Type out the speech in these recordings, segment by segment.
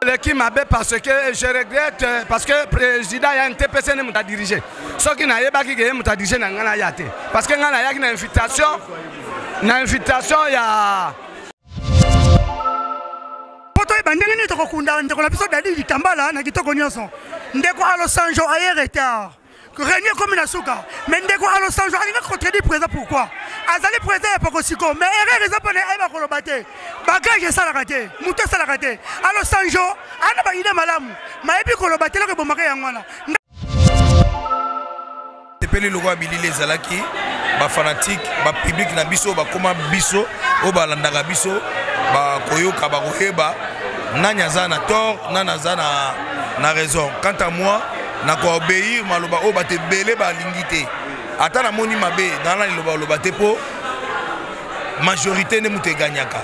Eleki mabe parce que je regrette parce que président ya NTPC nde moto adirige. Soki nayebaki ke ye moto adirige na ngai naya te parce que ngai nayaki na invitation na invitation ya mpo toyeba ndenge nini tokokunda ndeko na biso Dadi Dikambala na kitoko nyonso. Ndeko Alosanjo aye retard, réunion ekomi na suka, mais ndeko Alosanjo alingi contredire président. Pourquoi? Azali président ya Pakosiko, mais erreur eza mpona ayeba koloba te. Bagage esalaka te, moto esalaka te. Alosanjo ana baide malamu, mayebi koloba te, eloko ebomaka yango wana. Sepeli lokola bilili ezalaki bafanatike, bapublike na biso bakoma biso oyo balandaka biso, bakoyoka, bakoyeba nani aza na tort, nani aza na raison. Quant à moi, nakoobéir maloba oyo bato ebele balingi te. Ata namoni mabe, nana liloba oloba te, mpo majorité nde moto eganyaka.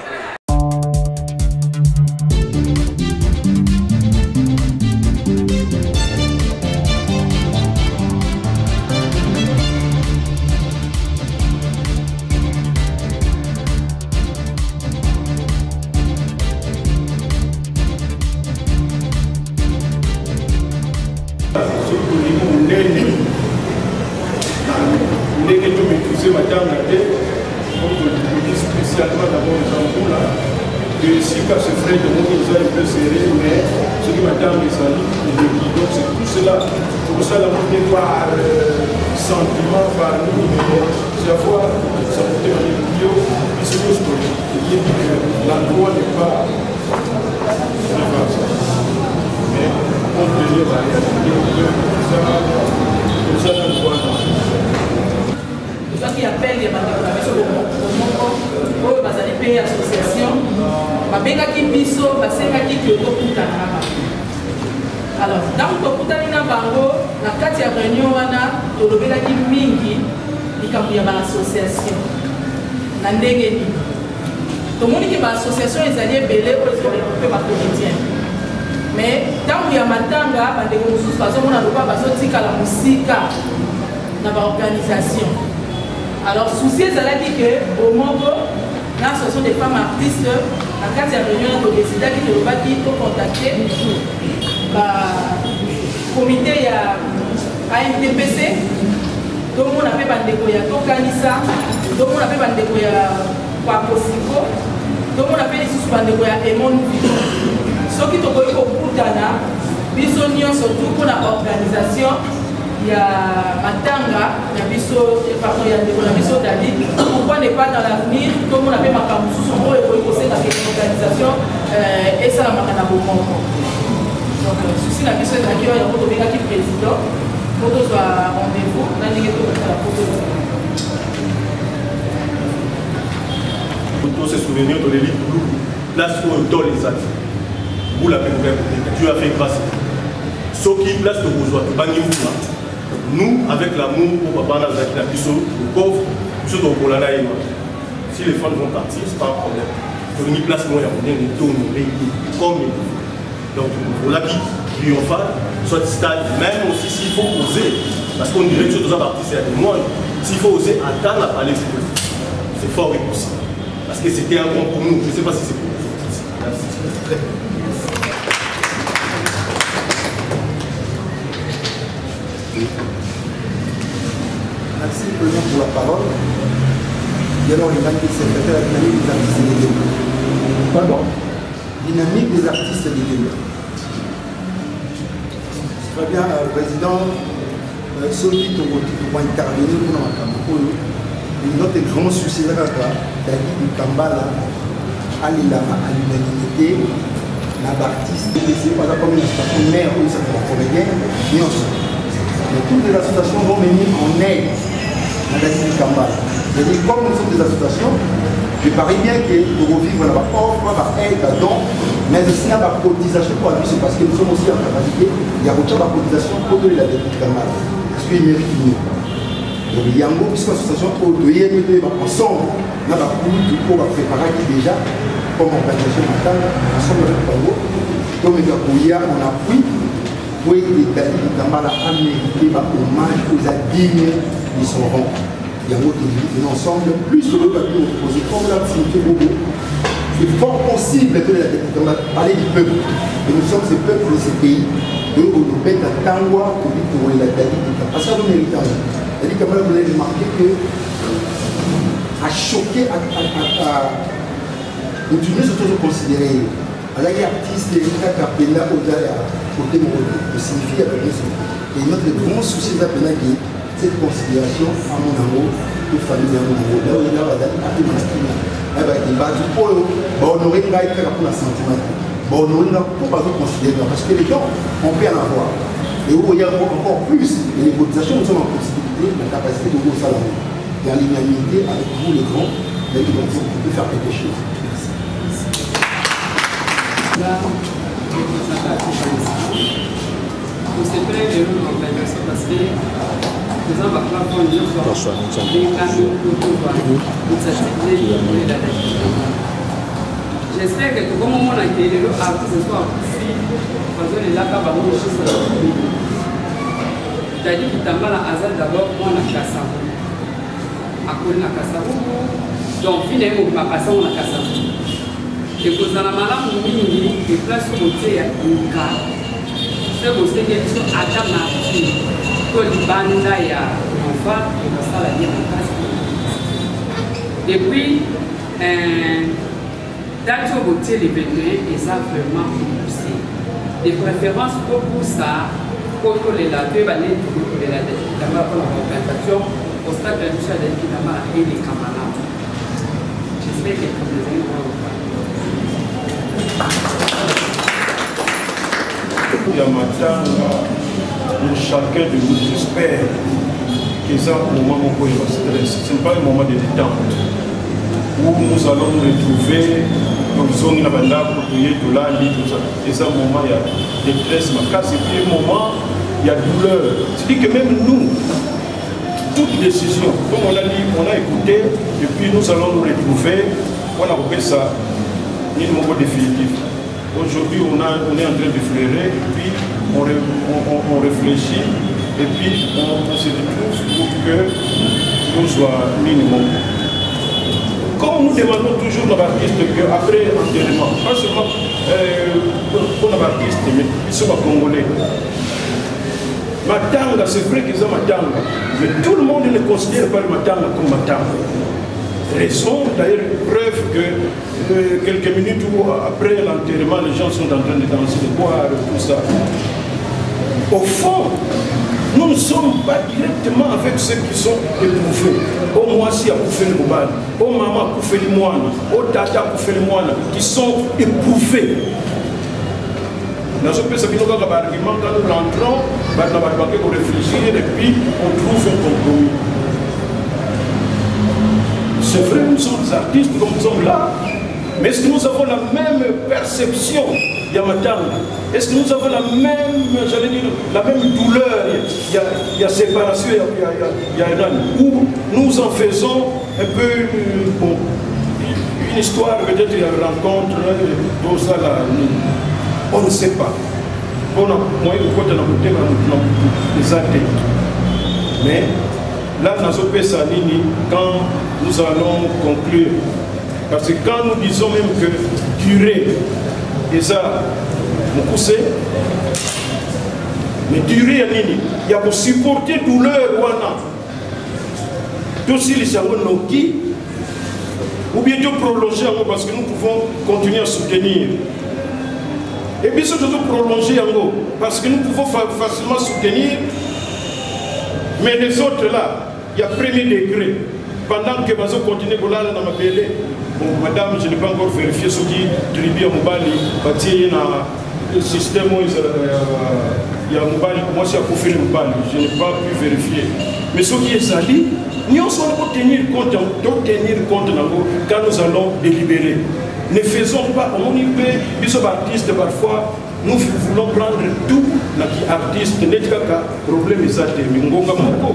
Soki tolingi monene na ndenge tomaîtrise matanga te, tolingi spécialement d'abord eza mbula, esika c'est vrai, tomoni eza un peu serré, mais soki matanga ezali eleki. Donc c'est tout cela, tokosala yango te par sentiment, par nini, mais c'est avoir sa motema yo biso nyonso toyebi que l'endroit n'est pas très vaste, mais compte tenu ya baréalité, toza nanu wana. Tozwaki appel ya bandeko na biso moko oyo bazali mpe association, babengaki biso, basengaki ke tokutana na bango. Alors ntango tokutani na bango na kati ya réunion wana, tolobelaki mingi likambo ya baassociation. Na ndenge nini tomoni ke baassociation ezali ebele oyo ezoregroupe bacomédien, mais ntango ya matanga bandeko mosusu bazomona lokola bazotikala mosika na baorganisation. Alors souci ezalaki ke bomoko na association des femmes artistes, na kati ya réunion wana todesidaki, tolobaki tocontacte bacomité ya ANTPC, tomona mpe bandeko ya Tokanisa, tomona mpe bandeko ya Pakosiko, tomona mpe lisusu bandeko ya Emon Vivant, soki tokoki kokutana biso nyonso tu mpona organisation ya matanga na biso, pardon, ya ndeko na biso Dadi. Pourquoi ne pas dans l'avenir tomona mpe makambo mosusu oyo ekoki kosenga ke organisation esalamaka na bomoko? Donc souci na biso ezalaki oyo, yango tobengaki président po tozwa rendez-vous na ndenge tokosala po To se souvenir, toleli Pululu, place oyo tol eza te, mbula mpe kokai kobeta. Dieu a fait grâce. Soki place tokozwa, tobangi mbula. Nous, avec l'amour oyo papa wana azalaki na biso, le pauvre, biso tokokola na ye wana. Si les fans vont partir, c'est pas un problème. Tolingi place moko ya monene, tohonore ye comme il faut. Donc olaki triomphal, soit stade, même aussi s'il faut oser, parce qu'on dirait que toza baartiste ya témoigne, s'il faut oser ata na palais, c'est fort et possible, parce que c'était un grand pour nous. Je sais pas si c'est pour vous. Merci. Très bien. Merci président pour la parole. Yalor Ivanki, secrétaire de la dynamique des artistes de Guémé. Pardon? Dynamique des artistes de Guémé. Très bien, président, soki toko intervenir mpona makambo oyo, notre grand souci eza kaka Dadi Dikambala alelama à l'unanimité na baartiste baza comme une association mère oyo esaka bacomédien nyonso. Mais toutes les associations vont venir en aide na Dadi Dikambala. C'est-à-dire, comme nous sommes des associations, je parie bien que nous revivre na baoffre, baaide, badon, mais aussi na bacotisation pour biso, parce que nous sommes aussi en capacité ya kotia bacotisation po tolela Dadi Dikambala, parce qu'il mérite mieux. Donc yango biso association oyo toyemi, toyeba ensemble na bakulutu oyo bapréparaki déjà comme organisation matanga, ensemble avec bango tomeka koya en appui po ete Dadi Dikambala amérité bahommage oyo eza digne de son rang. Yango tolingi tena ensemble plus toyoka bino proposer comme la cimetière bobo. C'est fort possible que la parler du peuple. Et nous sommes ce peuple de ce pays. Et on nous bête à Tangwa, pour la Dadi. Parce que nous méritons. Dadi Kamala, vous avez remarqué que a choqué, à, à, à, à, nous sommes toujours considérés. Azalaki artiste kaka mpenza oza ya kote moko te osignifie ya bato nyonso. Et notre grand souci eza mpenza ke cette considération amona yango to famille yango nango daoyela bazali apema na kimia nayebaki bato oyo bahonore ngai kaka mpona sentiment te, bahonore ngai mpo bazoconsidere nga, parce que les gens, on peut en avoir et oyo ya encore plus. Et les cotisations, nous sommes en possibilité, la capacité de kosala yango dans l'unanimité avec vous les grands. Donc on peut faire quelque chose. Merci. Tosepeli lelo na organisation parce que toza baplateforme nyonso abengami tozwa initiative nde kolela. J'espère que tokomomona ke lelo artiste so akufi, bazolelaka bango juste na kobini. Dadi Kitambala aza d'abord mwana Kasavu, akoli na Kasavubu, donc vi na ye mobima kasango na Kasavubu. Ekozala malamu mingi eplace oyo botie ya inka se bosengeli biso ata marti to libanda ya triomphal, ekosala bien makasi. Et puis date oyo botie, le 21, eza vraiment poussé. De préférence kopusa po tolela, toyeba nini tokoki kolela Dadi Kitambala mpona baorganisation obstacle ya biso ya Dadi Kitambala eleka malamu. J'espère que ezali mwa ya matanga pour chacun de nous. J'espère que ça, moment moko ya stress, ce n'est pas un moment de détente où nous allons nous retrouver, tozongi na bandako, toye, tolali, tout ça. Eza moment ya détresse makasi et puis moment ya douleur. C'est dit que même nous, toute décision, comme on a dit, on a écouté et puis nous allons nous retrouver mpona kopesa nini moko définitif. Aujourd'hui, on est en train de fleurer et puis on réfléchit et puis on se retrouve pour que nous soit minimum. Comme nous demandons toujours nos artistes qu'après enterrement, pas seulement pour nos artistes, mais ils sont congolais. Matanga, c'est vrai qu'ils ont Matanga, mais tout le monde ne considère pas le Matanga comme Matanga. Raison, d'ailleurs, preuve que quelques minutes ou après l'enterrement, les gens sont en train de danser, de boire, tout ça. Au fond, nous ne sommes pas directement avec ceux qui sont éprouvés. Au mwasi akufeli mobali, au mama akufeli mwana, au tata akufeli mwana, qui sont éprouvés. Nazopesa bino kaka baargument. Quand nous rentrons, bato na bato bake koréfléchir et puis on trouve un compromis. C'est vrai, nous sommes des artistes comme nous sommes là, mais est-ce que nous avons la même perception ya matanga? Est-ce que nous avons la même, j'allais dire, la même douleur? Il y a séparation, il y a nani où nous en faisons un peu bon, une histoire, peut-être il y a une rencontre, tout ça là, on ne sait pas. Mpona moyen kokota na motema ya motu na motu eza te. Mais là, nazopesa nini quand nous allons conclure, parce que quand nous disons même que durée eza mokuse, mais durée ya nini? Ya kosupporter douleur wana, tosilisa yango noki ou bien toprolonger yango, parce que nous pouvons continuer à soutenir. Et puis surtout prolonger yango parce que nous pouvons facilement soutenir, mais les autres là, il y a premier degré, pendant que bazo continuer kolala na mabele. Bon, madame, je n'ai pas encore vérifié soki tribu ya mobali batie ye na système oyo ya mobali, mwasi akufeli mobali. Je n'ai pas pu vérifier, mais soki ezali nyonso wana, kotenir compte, totenir compte nango quand nous allons délibérer. Ne faisons pas, omoni mpe biso baartiste, parfois nous voulons prendre tout na ki artiste neti kaka problème eza te. Me ngonga moko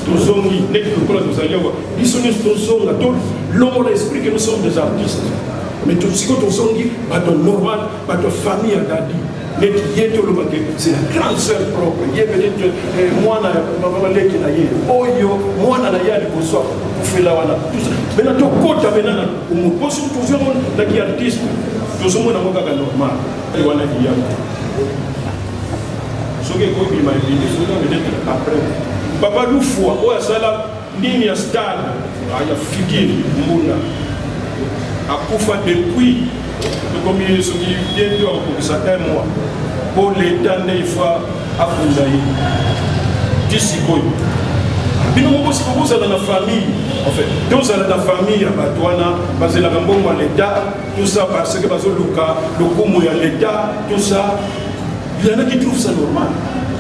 tozongi neti lokola tozali awa, biso nyonso tozonga, tolongola esprit que nous sommes des artistes, mais sikoyo tozongi bato normal, bato famille ya Dadi. Neti ye toloba ke c'est la grande sœur propre, ye peut-être eh, mwana ya leki na ye oyo mwana na ye ya liboso akufela wana. Maintenant tokota maintenant na mpo soki tozwi yango na ki artiste, tozomona yango kaka normal wana liyako soki ekobima ebimi soki peut-être après papa Lufua oyo asala nini ya stade ya figure mbunda akufa depuis tokomi soki bientôt akokokisa un mois mpo leta nde ifa akunda ye ti sikoyo. Bino moko siko bozala na famille, en fait tozala na famille ya bato wana bazelaka mbongo ya leta, tout ça parce que bazoluka lokumu ya leta, tout ça. Il y en a qui trouvent ça normal,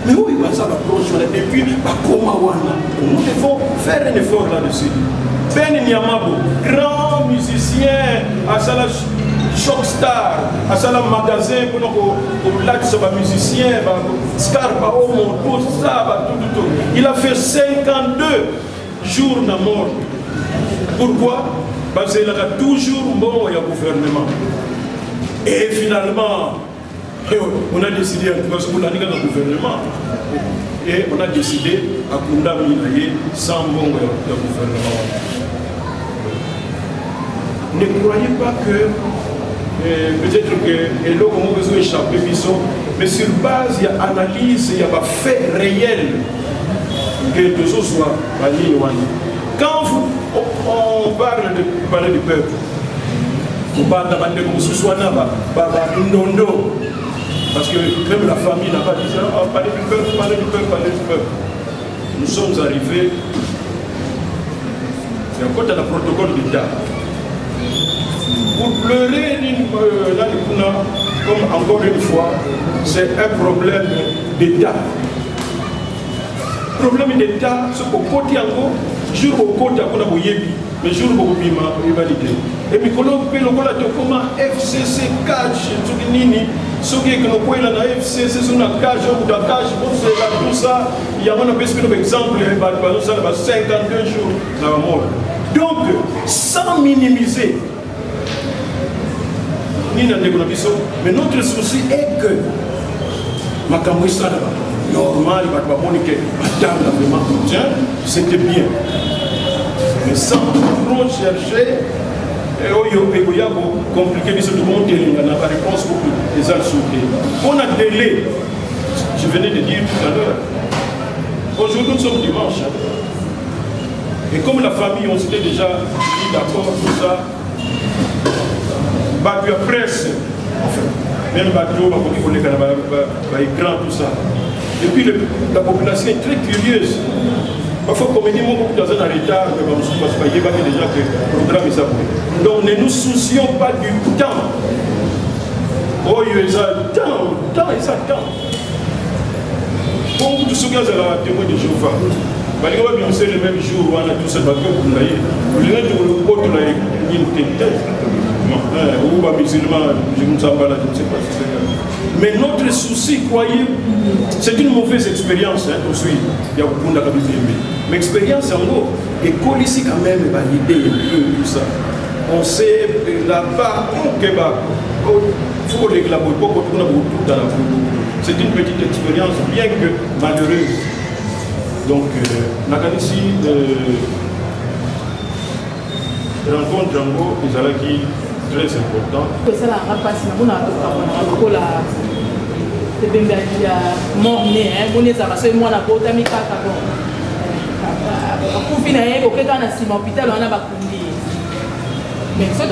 mais oyo baza baproche wana depuis bakoma wana, nous devons faire un effort là-dessus. Ben Nyamabo, grand musicien, asala Choc Star, asala magasin mpona kolatisa bamusicien, scar, baomo, tout ça, tout, tout, tout. Il a fait 52 jours na mort. Pourquoi? Bazelaka toujours mbongo ya gouvernement. Et finalement on a décidé, en tout cas soki olandi kaka gouvernement, et on a décidé akundami na ye sans mbongo ya gouvernement. Ne croyez pas que peut-être que eloko moko ezo échappe biso, mais sur base ya analyse ya bafait réel que tozozwa banini wana. Quand vous, on parle de palais du peuple, kobanda bandeko mosusu wana bandondo, parce que même la famille n'a pas dit ça, oh, palais du peuple, palais du peuple, palais du peuple. Nous sommes arrivés ya kota na protocole d'État pour pleurer nani kuna. Comme encore une fois, c'est un problème d'État, problème d'État. Soki okoti yango, jour okota kuna boyebi, mais jour bokobima oyebani te. E mikolo mpe lokola tokoma FCC cash, soki nini, soki ekenokwela na FCC, soki na cash, okuta cash bozela, tout ça. Yango napesi bino baexemple, bato bazosala ba 52 jours na bamort. Donc sans minimiser nini na ndeko na biso, mais notre souci est que makambo esalama normal, bato bamoni ke batanga vraiment, tiens, c'était bien, mais sans trop chercher oyo ekoya kocompliquer biso. Tokomotelinga na baréponse kuku eza lisusu te mpo na délai. Je venais de dire tout à l'heure, aujourd'hui nous sommes dimanche, et comme la famille, on s'était déjà mis d'accord, tout ça, bato ya presse, enfin même bato bakoki koleka na baécran, tout ça. Et puis la population est très curieuse. Parfois comédie moko kutu aza na retard, mais bamosusu basi bayebaki déjà que programme eza boye. Donc ne nous soucions pas du temps oyo eza temps, temps eza temps. Bongo kutu soki azalaka témoin de Jéhovah, balingi babimisa le même jour wana, tout ça, bato okunda ye, olingi tokotola nini te te, ou bamusulman nzambala, je ne sais pas si c'est. Mais notre souci, croyez, c'est une mauvaise expérience, hein, tozwi ya kokundaka bibembe, mais expérience yango ekolisi quand même baidée un peu, tout ça. On sait là-bas ok, ba faut kolekela boye po kuna botuta na. C'est une petite expérience, bien que malheureuse. Donc nakanisi rencontre yango ezalaki très important. Esalaka mpasi, namonaka tokamonaka lokola ebembe ya mort né. Moni ezalaka soki mwana botami kaka, bon, akufi na ye, koke kaka na nsima hôpital wana bakundi ye. Mais soki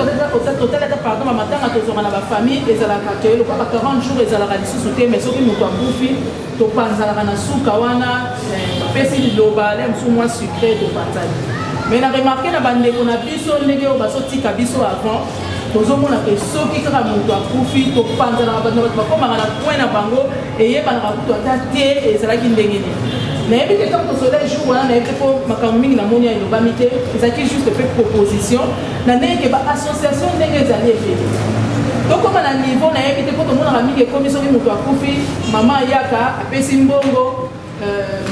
totali ata, pardon, bamatanga tozwaka na bafamille ezalaka ke lokola ba 40 jours ezalaka lisusu te. Mais soki moto akufi, topanzalaka na suka wana, bapesi liloba le mosusu mwa sucré, topanzali. Mais na remarquer na bandeko na biso ndenge oyo bazotika biso avant, tozomona ke soki kaka moto akufi, topanzalaka, bato na bato bakomaka na point na bango, eyebanaka kutu ata te ezalaki ndenge nini. Nayebi te ntango tosola jour wana, nayebi te mpo makambo mingi namoni ya elobami te. Ezalaki juste mpe proposition na ndenge ke baassociation ndenge ezali ebele, tokóma na niveau, nayebi te mpo tomonaka mingi ekomi soki moto akufi, mama ayaka apesi mbongo,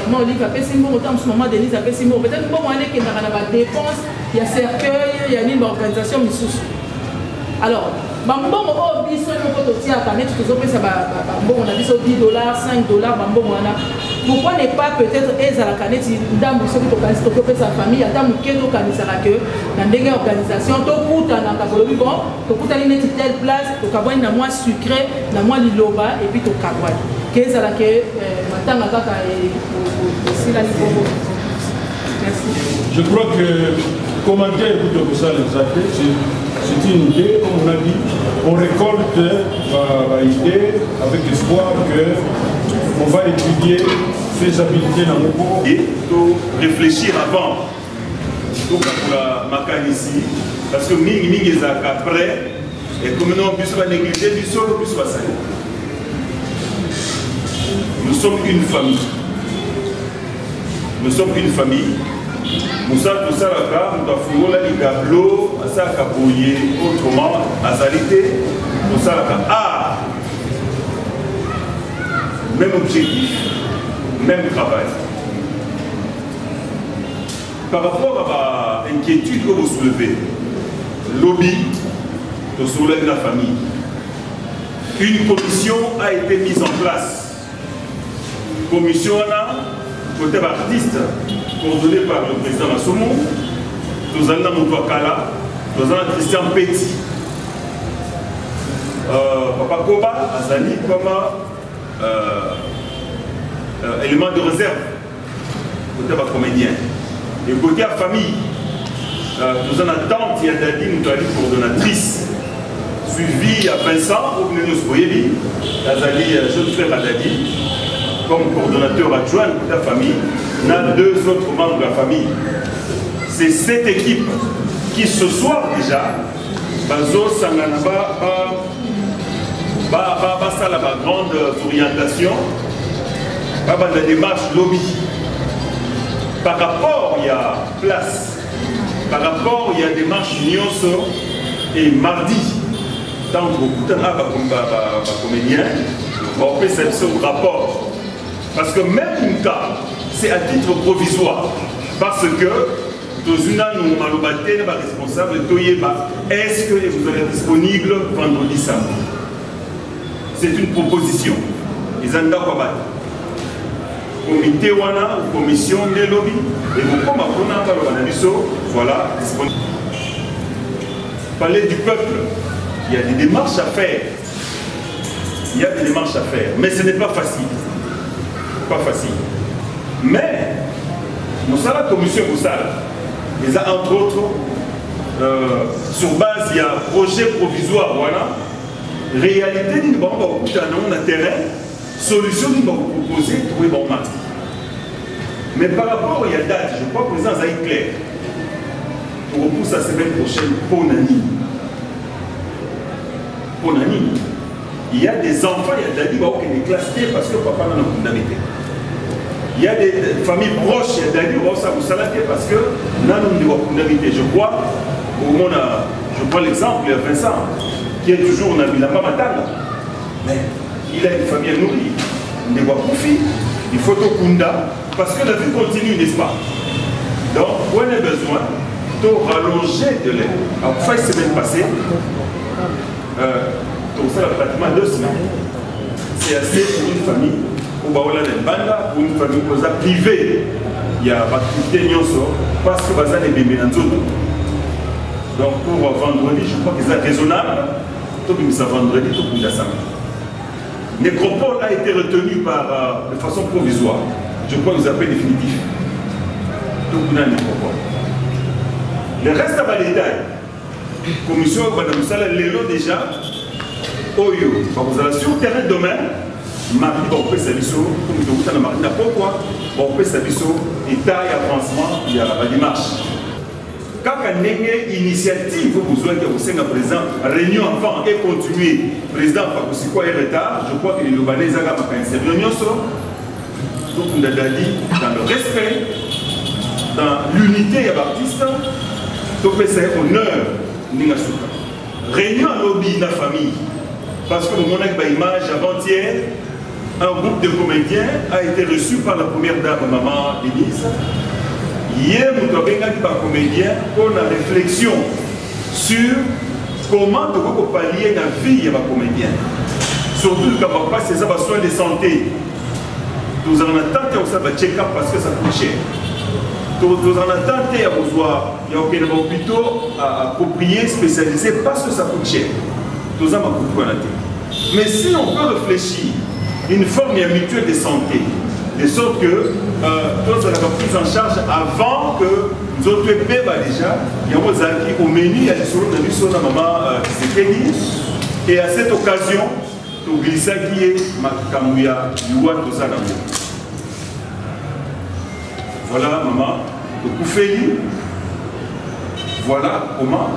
mama Olive apesi mbongo, ntango mosusu mama Denise apesi mbongo. Peut-être mbongo wana ekendaka na badépense ya cercueil, ya nini, baorganisation misusu. Alors Bambongo oyo biso moko totiaka, neti tozopesa bambongo na biso 10 dollars, 5 dollars, bambongo wana, pourquoi ne pas peut-être ezalaka neti ndambu, soki tokanisi tokopesa famille ata moke, tokanisaka ke na ndenge ya organisation tokutanaka, tolobi bon, tokutani neti telle place, tokabwani na mwa sucré, na mwa liloba, et puis tokabwani, ke ezala ke matanga kaka esilani bongo. Merci. Je crois que commentaire écoute kosala eza te, c'est une idée. Comme on a dit, on récolte ba idée avec espoir que on va étudier faisabilité na moko. Et to réfléchir avant tokakola makanisi, parce que mingi mingi ezalaka après ekomi no biso banéglige, biso biso basali. Nous sommes une famille, nous sommes une famille. Mosala tosalaka, moto afungola ligablo asalaka boye, autrement azali te. Tosalaka art, même objectif, même travail. Par rapport à bainquiétude oyo bosouleve, lobi tosololaki na famille, une commission a été mise en place. Commission wana, côté baartiste, coordonné par le président Masumu, tozali na moto ya kala, tozali na Christian Petit, papa Koba azali comme élément de réserve côté bacomédien, et côté ya famille, toza na tante ya Dadi, moto ali coordonnatrice, suivi ya Vincent oyo bino nyonso boyebi, azali jeune frère ya Dadi, comme coordonnateur adjoint de la famille, na deux autres membres de la famille. C'est cette équipe qui ce soir déjà bazosangana, basala bagrande orientation, babanda démarche lobi par rapport ya place, par rapport ya démarche nyonso. Et mardi, ntango tokokutana bacomédien, baopesa biso rapport, parce que même cas c'est à titre provisoire, parce que tozwi nanu maloba te na baresponsable, toyeba est-ce que vous allez disponible vendredi, samedi. C'est une proposition, eza ndako ya bato. Comité wana, commission nde lobi ekokoma mpona baloba na biso, voilà, disponible. Palais du peuple, il y a des démarches à faire, il y a des démarches à faire, mais ce n'est pas facile, pas facile. Mais mosala commission ekosala eza entre autres sur base ya projet provisoire wana, réalité nini bango bakokutana nango na terrain, solution nini bakopropose, tokoyeba bango mardi. Mais par rapport ya date, je crois président azali clair, tokopusa semaine prochaine. Mpo na nini? Mpo na nini? Il y a des enfants ya Dadi bakokende classe te parce que papa nana akundami te. Il y a des familles proches ya Dadi baosala mosala te parce que nanu ndeko akundami te. Je crois omona, je prends l'exemple ya Vincent qui est toujours na bilamba matanga, mais il a une famille à nourrir. Ndeko akufi, il faut tokunda parce que la vie continue, n'est-ce pas? Donc on a besoin de rallonger délai. Akufa semaine passée, tosala pratiquement 2 semaines, c'est assez pour une famille oyo baola na libanda, pour une famille oza privé ya baactivité nyonso parce que baza na ebembe na nzoto. Donc pour vendredi, je crois que eza raisonnable, tobimisa vendredi, tokunda samedi. Nécropole a été retenu de façon provisoire, je crois que vous appelez définitif, tokunda nécropole. Le reste ya badétail, commission oyo banda mosala lelo déjà, oyo bakozala sur terrain demain, mardi bakopesa biso, comme tokuta na mardi na pokwa, bakopesa biso état ya avancement ya badémarche. Kaka ndenge initiative oyo bozwaki ya kosenga président réunion avant et continuer, président pakosikoa ye retard, je crois que liloba nde ezaka makanisi ya bino nyonso. Tokunda Dadi dans le respect, dans l'unité ya baartiste, topesa ye honneur ndenge asuka. Réunion alobi na famille, parce que bomonaki baimage avant-hier, un groupe de comédiens a été reçu par la première dame, maman Denise. Ye moto abengaki bacomédien mpo na réflexion sur Comment tokoki kopallier na vie ya bacomédien, surtout likambo ya mpasi eza basoin de santé. Tozala na temps te ya kosala bacheck-up parce que ça coûte cher. Tozala na temps te ya kozwa ya kokende bahôpitaux appropriés, spécialisés, parce que ça coûte cher. Toza makoki wana te. Mais si on peut réfléchir une forme ya mutuelle de santé, de sorte que tozalaka prise en charge avant que nzoto ebeba déjà, yango ezalaki au menu ya lisolo na biso na mama Tshisekedi. Et à cette occasion toglisaki ye makambo ya liwa toza nango. Voilà mama tokufeli, voilà comment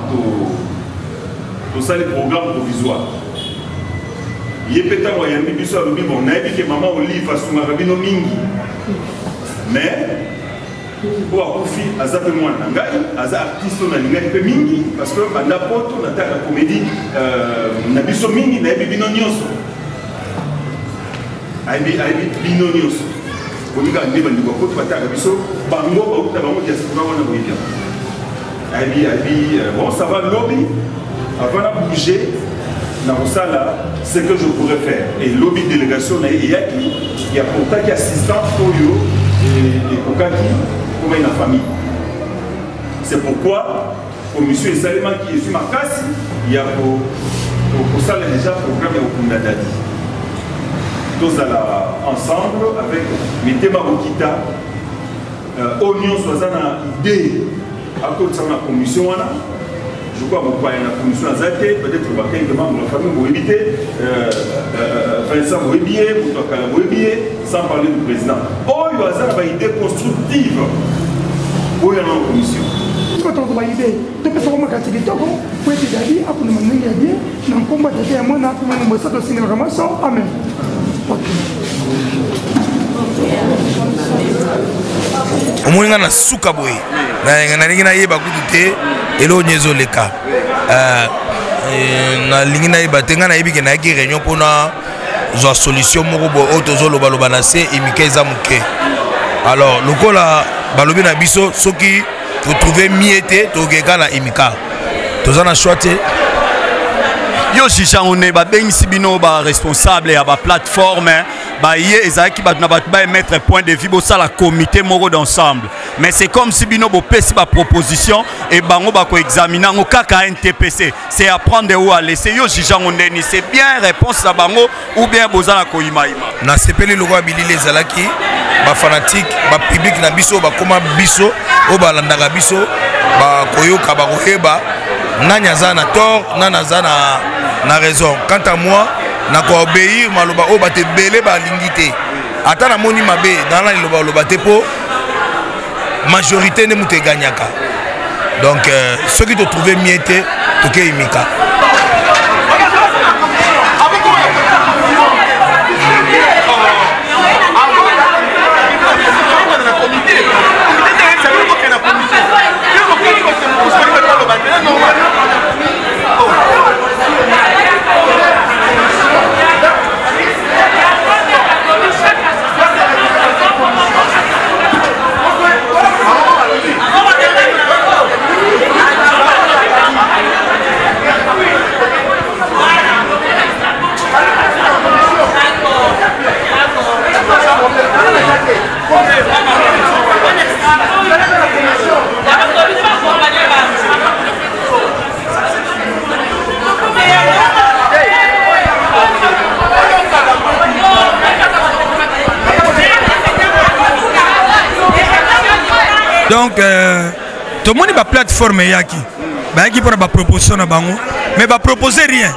tosali programme provisoire. Ye mpe ntango ayambi biso alobi: bon, nayebi ke mama Olive asungaka bino mingi, mais oyo akufi aza mpe mwana na ngai, aza artiste oyo nalingaki mpe mingi, parce que banda poto nataka comédie na biso mingi, nayebi bino nyonso, ayebi bino nyonso, boyebi kaka nde bandeko ya poto bataka biso, bango bauta bango diaspora wana, boyebi yango, ayebi. Bon, ça va, lobi avant na bouger na kosala ce que je pourrais faire. Et lobi délégation na ye eyaki, yaportaki assistance oyo ekokaki komai na famille. C'est pourquoi commission esalemaki, ezwi makasi ya kosala déjà programme ya kokunda Dadi. Tozala ensemble avec mitema kokita. Oyo nyonso aza na idée akotisa na commission wana. Je crois mopaya na commission aza te, peut-être bakelke membre ya famille boyebi te. Vincent boyebi ye, moto akala boyebi ye, sans parler du président. Oyo aza na baidée constructive, oyo na commission. Soki tokozwa baidée, topesaka makasi kitoko po ete Dadi akondima ndenge ya bien na nkombo ya Tata, ya Mwana mpe Molimo Mosantu. Osingelaka maso, amen. Omoni ngai na suka boye, nalingi nayeba kutu te eloko nini ezoleka, nalingi nayeba te. Ngai nayebi ke nayaki réunion mpona zwa solution moko boye oyo tozolobaloba na se emika eza moke. Alors lokola balobi na biso, soki totrouve mie te, tokeka na emika, toza na choix te. Yo juge yango nde babengisi bino baresponsable ya baplateforme baye, ezalaki bato na bato baemettre point de vue, bosala comité moko d'ensemble. Mais c'est comme si bino bopesi baproposition e bango bakoexamine yango kaka NTPC. C'est à prendre ou à laisser. Yo juge yango ndeni? C'est bien réponse na bango ou bien boza na koyimayima? Nasepeli lokola bilili ezalaki, bafanatike, bapublic na biso bakóma biso oyo balandaka biso bakoyoka, bakoyeba nani aza na tort, nani aza na raison. Quant à moi, nakoobéir maloba oyo bato ebele balingi te. Ata namoni mabe nana liloba oloba te, mpo majorité nde moto eganyaka. Donc soki totrouve mie te, tokeyimika. Donc tomoni baplateforme eyaki, bayaki mpona baproposition na bango, mais bapropose rien.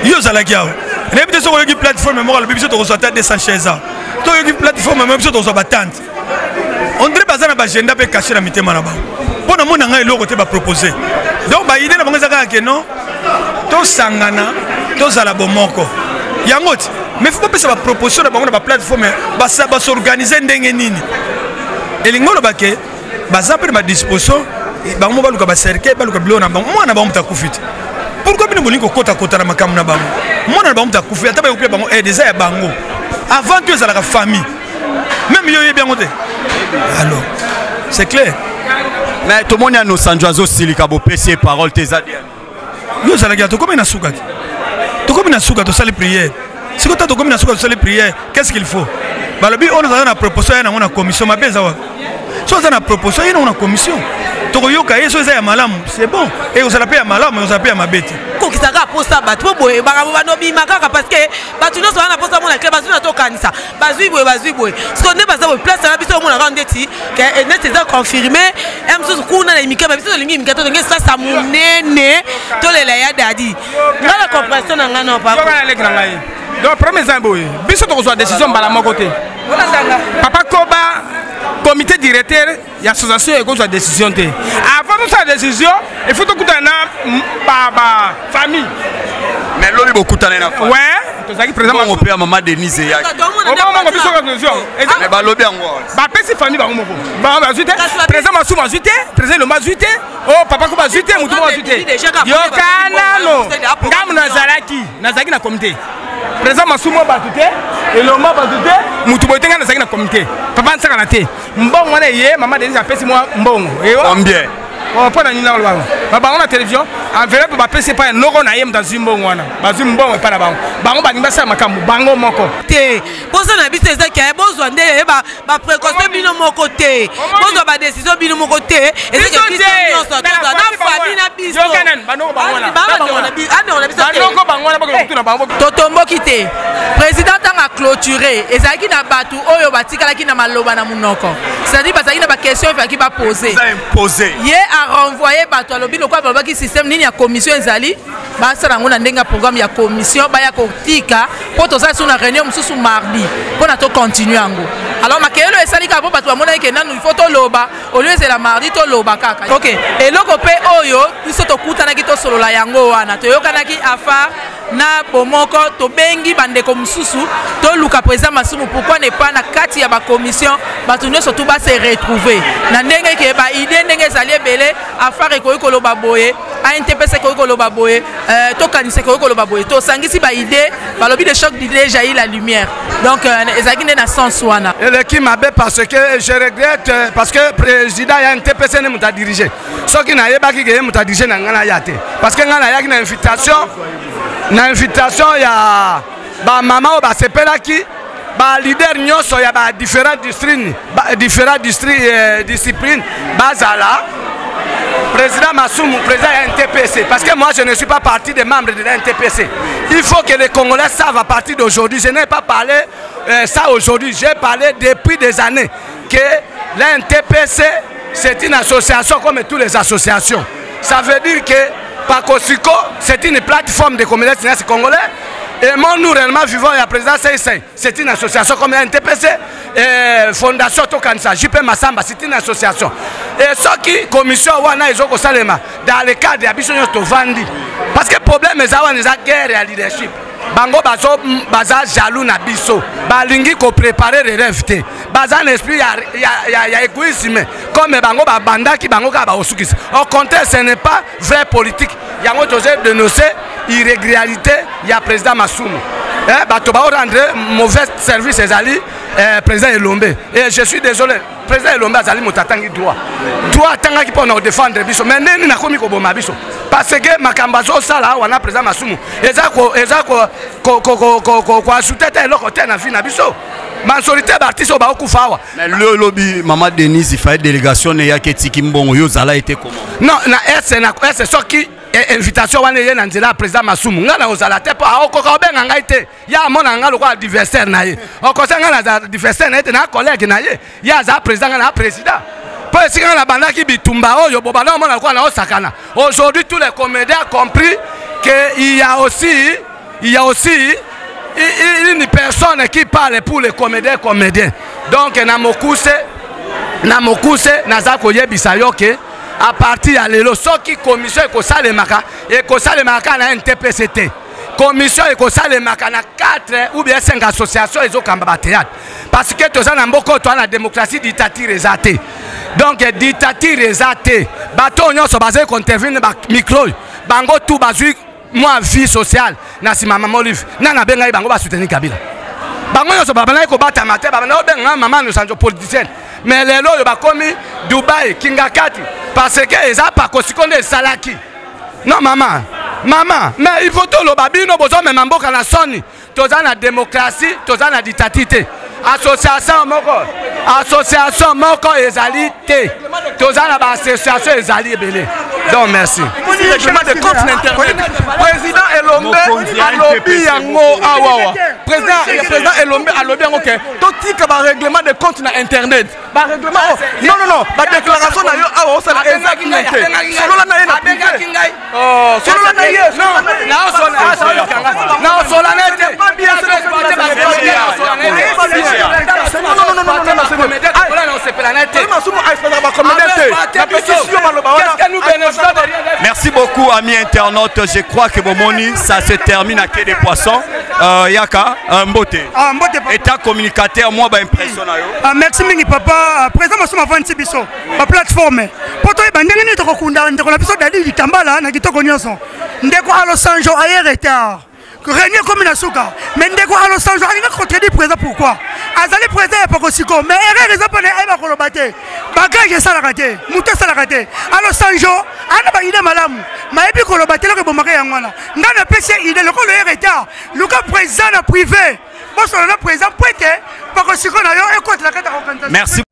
Yo ozalaki awa, nayebi te soki oyoki plateforme moko alobi: biso tokozwa ata 200 chaise awa. Toyoki plateforme moko: biso tokozwa batente. On dirait baza na baagenda mpe caché na mitema na bango, mpo na mona ngai eloko te bapropose. Donc baidée na bango eza kaka ke non, tosangana, tozala bomoko, yango ti. Mais faut bapesa baproposition na bango na baplateforme, basorganize ndenge nini. Elingi oloba ke baza mpe na badisposition bango mo baluka bacercueil, baluka biloko na bango. Mwana bango moto akufi te, pourquoi bino bolingi kokotakota na makambo na bango? Mwana na bango moto akufi, ata bayokopia bango aide eza ya bango. Avant tout ezalaka famille. Même yo oyebi yango te. Alors c'est clair. Mais tomoni ano Sanjo azosilika, bopesi ye parole te, eza bien. Yo ozalaki tokomi na suka te. Tokomi na suka tosali prière. Sikoyo ta tokomi na suka tosali prière, qu'est-ce qu'il faut? Balobi oyo ozala na proposition ya nango na commission mabe eza wapi? So oza na proposition ye nango na commission. Tokoyoka ye so eza ya malamu, c'est bon. Ekozala mpe ya malamu, ekozala mpe ya mabe te. Kokisa kaka posa bato mpo boye makambo bandobima kaka parce que bato nyonso baza na posa mona clé, bazwi na tokanisa bazwi boye, bazwi boye, siko nde baza boye place na biso omona kaka ndeti neti eza confirmé ya mosusu kuna na imika. Biso tolingi imika, tolingi sasa monene, tolela ya Dadi. Nga na compréhension na ngai no papa leki na ngai. Donc problème eza boye, biso tokozwa décision mbala moko te. Papa Koba, comité directeur ya association ekozwa décision te. Avant tosala décision, il faut tokutana na ba famille. Mais lobi bokutana na ouais, tozalaki présent. Bongo mpe ya mama Denise eyaki. Obongo biso kaka tozwi yango. Mais balobi yango awa. Bapesi famille bango moko, bango bazwi te. Président Masumu azwi te, président Elomba azwi te, o papa ko bazwi te, motu moko azwi te. Yoka nano, ngamu nazalaki na comité. Président Masumu bato te, Elomba bato te, motu boye te. Ngai nazalaki na comité, papa nsakana te. Mbongo wana eye, mama Denise apesi mwa mbongo. Combien? Mpo na nini nakoloba bango na télévision? Enveloppe bapesi epai ya noko na ye, moto azwi mbongo wana. Bazwi mbongo epai na bango, bango balingi basala makambo bango moko. Te, mposa na biso eza ke bozwa nde baprécaution bino moko te, bozwa badécision bino moko te. Ezake biso nyonso tozwa na famille na biso, bandeko na biso. Banoko bango wana bakende kotuna bango. Totomboki te. Président ntango aclôturé, ezalaki na bato oyo batikalaki na maloba na monoko, c'est-à-dire bazalaki na baquestion efalaki bapose. Ye arenvoye bato, alobi lokola balobaki système nini ya commission ezali, basala yango na ndenge ya programme ya commission, baya kotika mpo tozala so na réunion mosusu mardi mpona tocontinue yango. Alors makelelo esali kaka mpo bato bamonaki ke nanu il faut toloba, au lieu ezela mardi, toloba kaka. Ok, eloko mpe oyo biso tokutanaki tosolola yango wana, toyokanaki afar na bomoko, tobengi bandeko mosusu, toluka président Masumu. Pourquoi ne pas na kati ya bacommission bato nyonso tu base retrouver na ndenge ke baidée ndenge ezali ebele? Afar ekoki koloba boye, ANTPC ekoki koloba boye, tokanisa ekoki koloba boye. Tosangisi baidée, balobi de choc d'idée jaillit la lumière. Donc ezalaki nde na sens wana. Eleki mabe parce que je regrette, parce que président ya NTPC nde moto adirige. Soki nayebaki ke ye moto adirige na ngai, naya te, parce que ngai nayaki na invitation ya bamama oyo basepelaki, baleader nyonso ya badifférent district, différents district, discipline bazala. Président Masumu, président ya NTPC, parce que moi je ne suis pas partie des membres de la NTPC. Il faut que les Congolais savent à partir d'aujourd'hui, je n'ai pas parlé ça aujourd'hui, j'ai parlé depuis des années que la NTPC, c'est une association comme toutes les associations. Ça veut dire que Pakosiko, c'est une plateforme de comédiens cinéastes congolais. Et moi, nous, réellement vivons, il y a président CIC, c'est une association comme la NTPC, et Fondation Tokanisa, JP Massamba, c'est une association. Et ce qui, commission, wana, ils ont dans le cadre de la mission tovandi. Parce que le problème, c'est la guerre ya leadership. Bango bazo baza jaloux na biso, balingi kopréparer relève te, baza na esprit ya égoïsme comme bango babandaki bango kaka bakosukisa. Au contraire, ce n'est pas vrai politique. Yango tozo dénoncer irrégularité ya président Masumu. Bato baorendre mauvais service ezali président Elombe, et je suis désolé. Président Elombe azali moto atangi droit, droit atangaki mpo na kodefendre biso, mais ndeni nakomi koboma biso parce que makambo azosala awa na président Masumu eza koajouter te eloko te na vie na biso. Majorité baartiste oyo baokufa awa. Mais lobi mama Denise ifaye délégation ne eyaki, etiki mbongo, yo ozala ete comment? Non, na ese na ese, soki invitation wana eye na nzela ya président Masumu, ngai na kozala te, mpo aokoka obenga ngai te. Ye amona ngai lokola adversaire na ye. Okosa ngai naza adversaire na ye te, na collègue na ye. Ye aza président, ngai na président, mpo esika ngai nabandaki bitumba oyo bobanda omona lokola naosakana. Aujourd'hui, tous les comédiens ont compris que il y a aussi une personne qui parle pour les comédiens. Donc na mokuse, naza koyebisa yo ke à partir ya lelo, soki commission ekosalemaka, ekosalemaka kaka na NTPC te. Commission ekosalemaka na 4 ou bien 5 association ezokamba bathéâtre, parce que toza na mboka oyo toza na démocratie, dictature eza te. Donc dictature eza te. Bato oyo nyonso bazali kointervenir bamicro oyo, bango tu bazwi mwa vie sociale na nsima. Mama Olive nani abengai bango basoutenir Kabila? Bango nyonso babandaki kobatama te, babandaki kobenga mama Nosanjo politicienne, mais lelo oyo bakomi Dubai, Kingakati, parce que eza Pakosiko nde esalaki. Non mama, Mama, mais il faut toloba bino bozomema mboka na soni. Toza na démocratie, toza na dictature te. Association moko, association moko ezali te. Toza na ba association ezali ebele. Donc merci. Règlement de compte na internet. Président Elombe alobi yango awawa. Président président Elombe alobi yango ke totika ba règlement de compte na internet. Ba règlement oh, non non non, ba déclaration na yo awa osala eza bien te. Solola na ye na privé. Oh, solola na ye. Naosola na ye te. Merci beaucoup, amis internautes. Je crois que Bomoni, ça se termine à Quai des Poissons. Euh, Yaka, euh, Mbote. Ah, Mbote, papa. État communicateur, moi, bah, impression. Ah, merci mingi, papa. Ah, président Massouma Vanti Bisso, ma plateforme. Poto e bandenge nini tokokunda ndeko na biso Dadi Litambala na kitoko nyonso. Ndeko Alosanjo aye retard. Réunion comme na suka. Mais ndeko Alosanjo alinga contredire président pourquoi? Azali président ya Pakosiko, mais erreur eza pona ayeba koloba te. Bagage esalaka te, moto esalaka te. Alosanjo ana ba idée malamu, mayebi koloba te eloko ebomaka yango wana. Ngai napesi ye idée lokola oye retard, luka président na privé. Bosolo na président po ete Pakosiko na yo ekotela kati ya organisation. Merci.